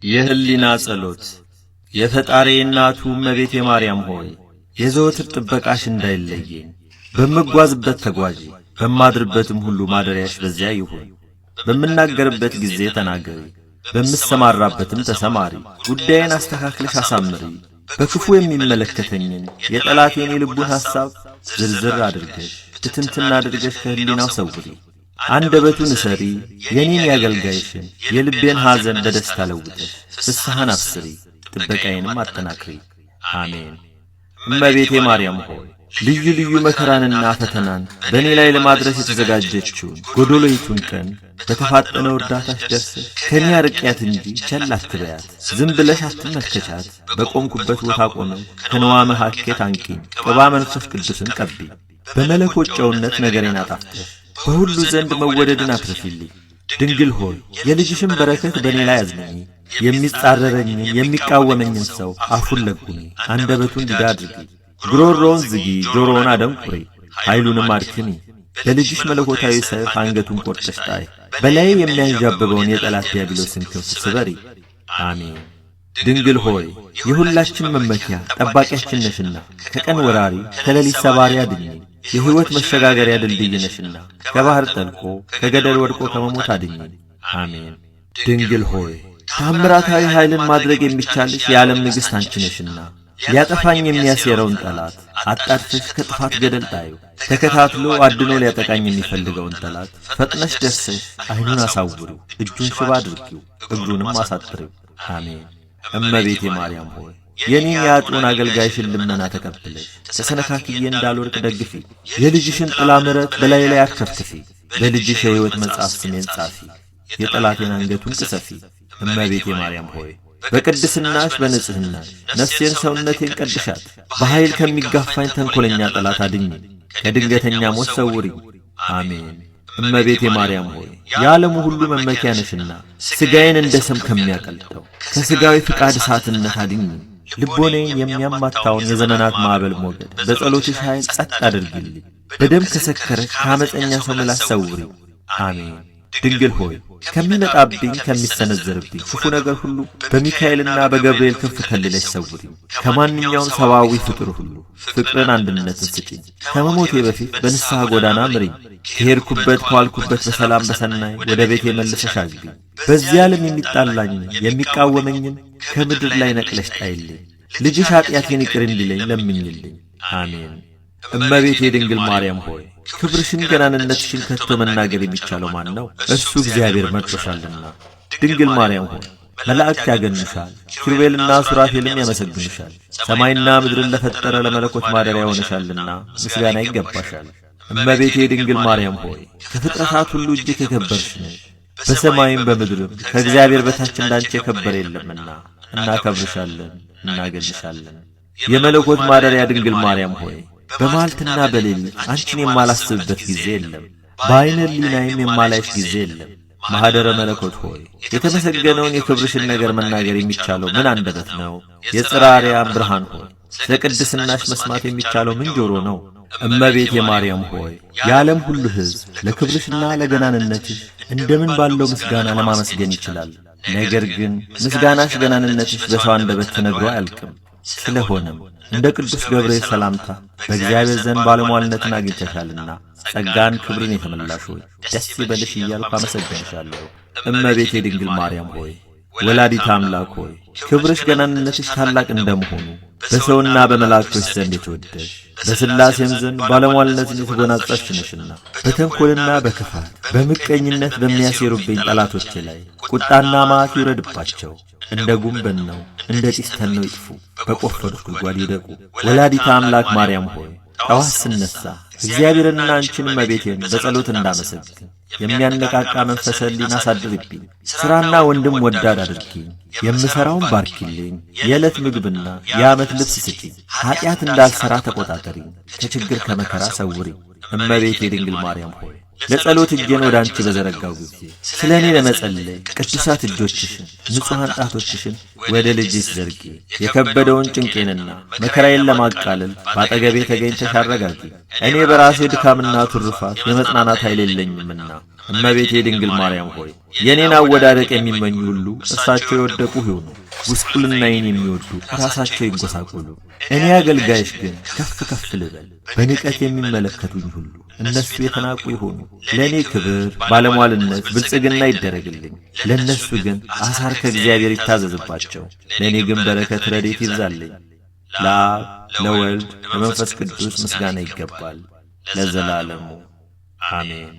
የህሊና ጸሎት። የፈጣሪ እናቱ እመቤቴ ማርያም ሆይ፣ የዘወትር ጥበቃሽ እንዳይለየኝ፣ በምጓዝበት ተጓዢ፣ በማድርበትም ሁሉ ማደሪያሽ በዚያ ይሁን። በምናገርበት ጊዜ ተናገሪ፣ በምሰማራበትም ተሰማሪ። ጉዳዬን አስተካክለሽ አሳምሪ። በክፉ የሚመለከተኝን የጠላቴን የልቡን ሐሳብ ዝርዝር አድርገሽ፣ ትትንትና አድርገሽ ከህሊናው ሰውሪ። አንደበቱን እሰሪ። የኔን ያገልጋይሽን የልቤን ሐዘን በደስታ ለውጠሽ ፍስሐን አብስሪ፣ ጥበቃዬንም አጠናክሪ። አሜን። እመቤቴ ማርያም ሆይ፣ ልዩ ልዩ መከራንና ፈተናን በእኔ ላይ ለማድረስ የተዘጋጀችውን ጎዶሎይቱን ቀን በተፋጠነው እርዳታሽ ደርሰሽ ከኔ አርቂያት እንጂ ቸል አትበያት። ዝም ብለሽ አትመልከቻት። በቆምኩበት ቦታ ቆመሽ ከንዋመ ሀኬት አንቂኝ፣ ቅባ መንፈስ ቅዱስን ቀቢኝ። በመለኮት ጨውነት ነገሬን አጣፍጠሽ በሁሉ ዘንድ መወደድን አትርፊልኝ። ድንግል ሆይ፣ የልጅሽን በረከት በእኔ ላይ አዝንኚ። የሚጻረረኝን የሚቃወመኝን ሰው አፉን ለጉሚ፣ አንደበቱን ዲዳ አድርጊ። ጉሮሮውን ዝጊ፣ ጆሮውን አደንቁሪ፣ ኃይሉንም አድክሚ። በልጅሽ መለኮታዊ ሰይፍ አንገቱን ቆርጠሽ ጣይ። በላይ የሚያንዣብበውን የጠላት ዲያብሎስን ክንፍ ስበሪ። አሜን። ድንግል ሆይ፣ የሁላችን መመኪያ ጠባቂያችን ነሽና ከቀን ወራሪ ከሌሊት ሰባሪ አድኚኝ። የሕይወት መሸጋገሪያ ድልድይ ነሽና ከባሕር ጠልቆ ከገደል ወድቆ ከመሞት አድኚኝ። አሜን። ድንግል ሆይ፣ ታምራታዊ ኃይልን ማድረግ የሚቻልሽ የዓለም ንግሥት አንቺ ነሽና ሊያጠፋኝ የሚያሴረውን ጠላት አጣድፈሽ ከጥፋት ገደል ጣዩ። ተከታትሎ አድኖ ሊያጠቃኝ የሚፈልገውን ጠላት ፈጥነሽ ደርሰሽ ዓይኑን አሳውሪው፣ እጁን ሽባ አድርጊው፣ እግሩንም አሳጥሪው። አሜን። እመቤቴ ማርያም ሆይ፣ የኔን የኃጥኡን አገልጋይሽን ልመና ተቀብለሽ ተሰነካክዬ እንዳልወድቅ ደግፊ። የልጅሽን ጥላ ምሕረት በላዬ ላይ አርከፍክፊ። በልጅሽ የሕይወት መጽሐፍ ስሜን ጻፊ። የጠላቴን አንገቱን ቅሰፊ። እመቤቴ ማርያም ሆይ፣ በቅድስናሽ በንጽሕናሽ ነፍሴን ሰውነቴን ቀድሻት። በኃይል ከሚጋፋኝ ተንኰለኛ ጠላት አድኝ፣ ከድንገተኛ ሞት ሰውሪኝ። አሜን። እመቤቴ ማርያም ሆይ፣ የዓለሙ ሁሉ መመኪያ ነሽና ሥጋዬን እንደ ሰም ከሚያቀልጠው ከሥጋዊ ፍቃድ እሳትነት አድኝ። ልቦናዬን የሚያማታውን የዘመናት ማዕበል ሞገድ በጸሎትሽ ኃይል ጸጥ አድርጊልኝ። በደም ከሰከረች ከዓመፀኛ ሰው ምላስ ሰውሪኝ። አሜን። ድንግል ሆይ፣ ከሚመጣብኝ ከሚሰነዘርብኝ ክፉ ነገር ሁሉ በሚካኤልና በገብርኤል ክንፍ ከልለሽ ሰውሪኝ። ከማንኛውም ሰብአዊ ፍጡር ሁሉ ፍቅርን፣ አንድነትን ስጪኝ። ከመሞቴ በፊት በንስሐ ጎዳና ምሪኝ። ከሄድኩበት ከዋልኩበት በሰላም በሰናይ ወደ ቤቴ መልሰሽ አግቢኝ። በዚህ ዓለም የሚጣላኝን የሚቃወመኝን ከምድር ላይ ነቅለሽ ጣይልኝ። ልጅሽ ኃጢአቴን ይቅር እንዲለኝ ለምኝልኝ። አሜን። እመቤቴ ድንግል ማርያም ሆይ፣ ክብርሽን ገናንነትሽን ከቶ መናገር የሚቻለው ማን ነው? እርሱ እግዚአብሔር መርጦሻልና። ድንግል ማርያም ሆይ፣ መላእክት ያገኑሻል፣ ኪሩቤልና ሱራፌልም ያመሰግኑሻል። ሰማይና ምድርን ለፈጠረ ለመለኮት ማደሪያ ሆነሻልና ምስጋና ይገባሻል። እመቤቴ ድንግል ማርያም ሆይ፣ ከፍጥረታት ሁሉ እጅግ የከበርሽ ነሽ። በሰማይም በምድርም ከእግዚአብሔር በታች እንዳንቺ የከበረ የለምና እናከብርሻለን፣ እናገንሻለን። የመለኮት ማደሪያ ድንግል ማርያም ሆይ፣ በመዓልትና በሌሊት አንቺን የማላስብበት ጊዜ የለም፣ በዐይነ ሕሊናዬም የማላይሽ ጊዜ የለም። ማኅደረ መለኮት ሆይ፣ የተመሰገነውን የክብርሽን ነገር መናገር የሚቻለው ምን አንደበት ነው? የጽርሐ አርያም ብርሃን ሆይ፣ ስለ ቅድስናሽ መስማት የሚቻለው ምን ጆሮ ነው? እመቤቴ ማርያም ሆይ፣ የዓለም ሁሉ ሕዝብ ለክብርሽና ለገናንነትሽ እንደምን ባለው ምስጋና ለማመስገን ይችላል? ነገር ግን ምስጋናሽ ገናንነትሽ በሰው አንደበት ተነግሮ አያልቅም። ስለሆነም እንደ ቅዱስ ገብርኤል ሰላምታ በእግዚአብሔር ዘንድ ባለሟልነትን አግኝተሻልና ጸጋን ክብርን የተመላሽ ሆይ ደስ ይበልሽ እያልኩ አመሰግንሻለሁ። እመቤቴ ድንግል ማርያም ሆይ፣ ወላዲተ አምላክ ሆይ፣ ክብርሽ ገናንነትሽ ታላቅ እንደመሆኑ በሰውና በመላእክቶች ዘንድ የተወደድሽ በሥላሴም ዘንድ ባለሟልነትን የተጎናጸፍሽ ነሽና በተንኰልና በክፋት በምቀኝነት በሚያሴሩብኝ ጠላቶቼ ላይ ቁጣና መዓት ይውረድባቸው። እንደ ጉም በነው እንደ ጢስ ተነው ይጥፉ፣ በቆፈሩት ጉድጓድ ይውደቁ። ወላዲተ አምላክ ማርያም ሆይ፣ ጠዋት ስነሣ እግዚአብሔርንና አንቺን እመቤቴን በጸሎት እንዳመሰግን የሚያነቃቃ መንፈሰ ሕሊና አሳድርብኝ። ሥራና ወንድም ወዳድ አድርጊኝ። የምሠራውን ባርኪልኝ። የዕለት ምግብና የዓመት ልብስ ስጪኝ። ኀጢአት እንዳልሠራ ተቆጣጠሪኝ። ከችግር ከመከራ ሰውሪኝ። እመቤቴ ድንግል ማርያም ሆይ፣ ለጸሎት እጄን ወደ አንቺ በዘረጋው ጊዜ ስለ እኔ ለመጸለይ ቅዱሳት እጆችሽን ንጹሐን ጣቶችሽን ወደ ልጅሽ ዘርጊ። የከበደውን ጭንቄንና መከራዬን ለማቃለል በአጠገቤ ተገኝተሽ አረጋጊ። እኔ በራሴ ድካምና ትሩፋት የመጽናናት ኃይል የለኝምና እመቤቴ ድንግል ማርያም ሆይ የእኔን አወዳደቅ የሚመኙ ሁሉ እርሳቸው የወደቁ ይሁኑ። ጉስቁልናዬን የሚወዱ ራሳቸው ይጎሳቆሉ። እኔ አገልጋይሽ ግን ከፍ ከፍ ልበል። በንቀት የሚመለከቱኝ ሁሉ እነሱ የተናቁ ይሆኑ። ለእኔ ክብር፣ ባለሟልነት፣ ብልጽግና ይደረግልኝ። ለእነሱ ግን አሳር ከእግዚአብሔር ይታዘዝባቸው። ለእኔ ግን በረከት፣ ረድኤት ይብዛልኝ። ለአብ ለወልድ ለመንፈስ ቅዱስ ምስጋና ይገባል ለዘላለሙ አሜን።